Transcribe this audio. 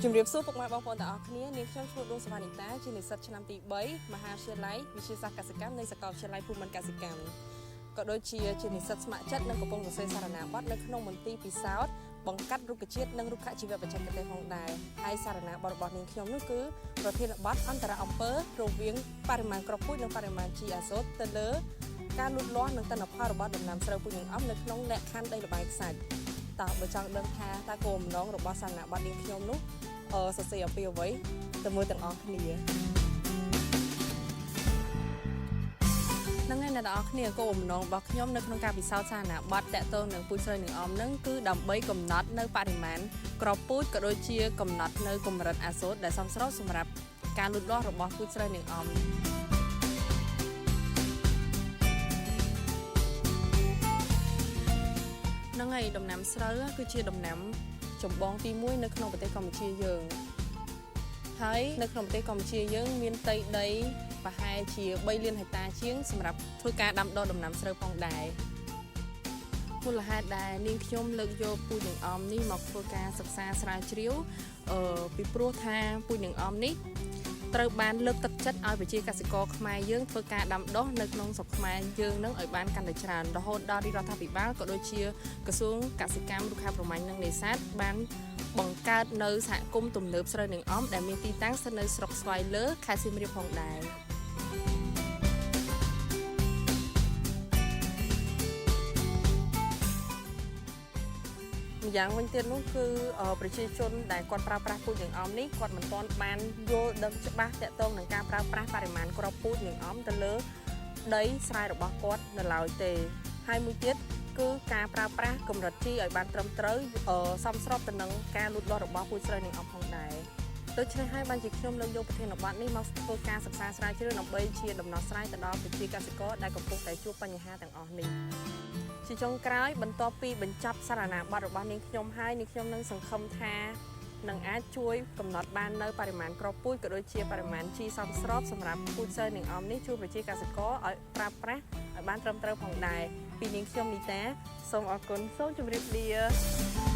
ជំរាបសួរពុកម៉ែបងប្អូនទាំងអស់គ្នានាងខ្ញុំឈ្មោះឌួងសវណ្ណនីតាជានិស្សិតឆ្នាំទី3មហាវិទ្យាល័យវិទ្យាសាស្ត្រកសិកម្មនៃសាកលវិទ្យាល័យភូមិន្ទកសិកម្មក៏ដូចជាជានិស្សិតស្ម័គ្រចិត្តនិងកំពុងសរសេរសារណាប័ទ្មនៅក្នុងមន្ទីរពិសោធន៍បង្កាត់រុក្ខជាតិនិងរុក្ខជីវបច្ចេកទេសផងដែរហើយសារណាប័ទ្មរបស់នាងខ្ញុំនោះគឺប្រធានបទអន្តរអំពើរវាងបរិមាណគ្រាប់ពូជនិងបរិមាណជីអាសូតទៅលើការលូតលាស់និងទិន្នផលរបស់ដំណាំស្រូវពូជនិងអំនៅក្នុងលក្ខខណ្ឌដីល្បាយខ្សាច់តើបើចង់ដឹងថាតើគោលបំណងរបស់សារណាប័ទ្មនាងខ្ញុំនោះអឺសរសេរអំពីអ្វីទៅមើលទាំងអស់គ្នាហ្នឹងហើយអ្នកទាំងអស់គ្នាគោលបំណងរបស់ខ្ញុំនៅក្នុងការពិសោធន៍សារណាប័ទ្មតាក់ទងនឹងពូជស្រូវនិងអមហ្នឹងគឺដើម្បីកំណត់នៅបរិមាណគ្រាប់ពូជក៏ដូចជាកំណត់នៅកម្រិតអាសូតដែលសមស្របសម្រាប់ការលូតលាស់របស់ពូជស្រូវនិងអម ហ្នឹងហើយដំណាំស្រូវគឺជាដំណាំចម្បងទី1នៅក្នុងប្រទេសកម្ពុជាយើងហើយនៅក្នុងប្រទេសកម្ពុជាយើងមានផ្ទៃដីប្រហែលជា3លានហិកតាជាងសម្រាប់ធ្វើការដាំដុះដំណាំស្រូវផងដែរមូលហេតុដែលនាងខ្ញុំលើកយកពូជនឹងអមនេះមកធ្វើការសិក្សាស្រាវជ្រាវអឺពីព្រោះថាពូជនឹងអមនេះត្រូវបានលើកទឹកចិត្តឲ្យប្រជាកសិករខ្មែរយើងធ្វើការដាំដុះនៅក្នុងស្រុកខ្មែរយើងនឹងឲ្យបានកាន់តែច្រើនរហូតដល់រាជរដ្ឋាភិបាលក៏ដូចជាក្រសួងកសិកម្មរុក្ខាប្រមាញ់និងនេសាទបានបង្កើតនៅសហគមន៍ទំនើបស្រូវនឹងអំដែលមានទីតាំងស្ថិតនៅស្រុកស្វាយលើខេត្តសៀមរាបផងដែរ ម្យ៉ាងវិញទៀតនោះគឺអឺប្រជាជនដែលគាត់ប្រើប្រាស់ពូជនឹងអំនេះគាត់មិនទាន់បានយល់ដឹងច្បាស់ទាក់ទងនឹងការប្រើប្រាស់បរិមាណគ្រាប់ពូជនឹងអំទៅលើដីស្រែរបស់គាត់នៅឡើយទេហើយមួយទៀតគឺការប្រើប្រាស់កម្រិតជីឲ្យបានត្រឹមត្រូវអឺសមស្របទៅនឹងការលូតលាស់របស់ពូជស្រូវនឹងអំផងដែរដូច្នេះហើយបានជាខ្ញុំលើកយកប្រធានបទនេះមកធ្វើការសិក្សាស្រាវជ្រាវដើម្បីជាដំណោះស្រាយទៅដល់ប្រជាកសិករដែលកំពុងតែជួបបញ្ហាទាំងអស់នេះ ជាចុងក្រោយបន្ទាប់ពីបញ្ចប់សារណាប័ទ្មរបស់នាងខ្ញុំហើយនាងខ្ញុំនឹងសង្ឃឹមថានឹងអាចជួយកំណត់បាននៅបរិមាណគ្រាប់ពូជក៏ដូចជាបរិមាណជីសមស្របសម្រាប់ពូជស្រូវនិងអមនេះជួយប្រជាកសិករឲ្យប្រើប្រាស់ឲ្យបានត្រឹមត្រូវផងដែរពីនាងខ្ញុំនីតាសូមអរគុណសូមជម្រាបលា។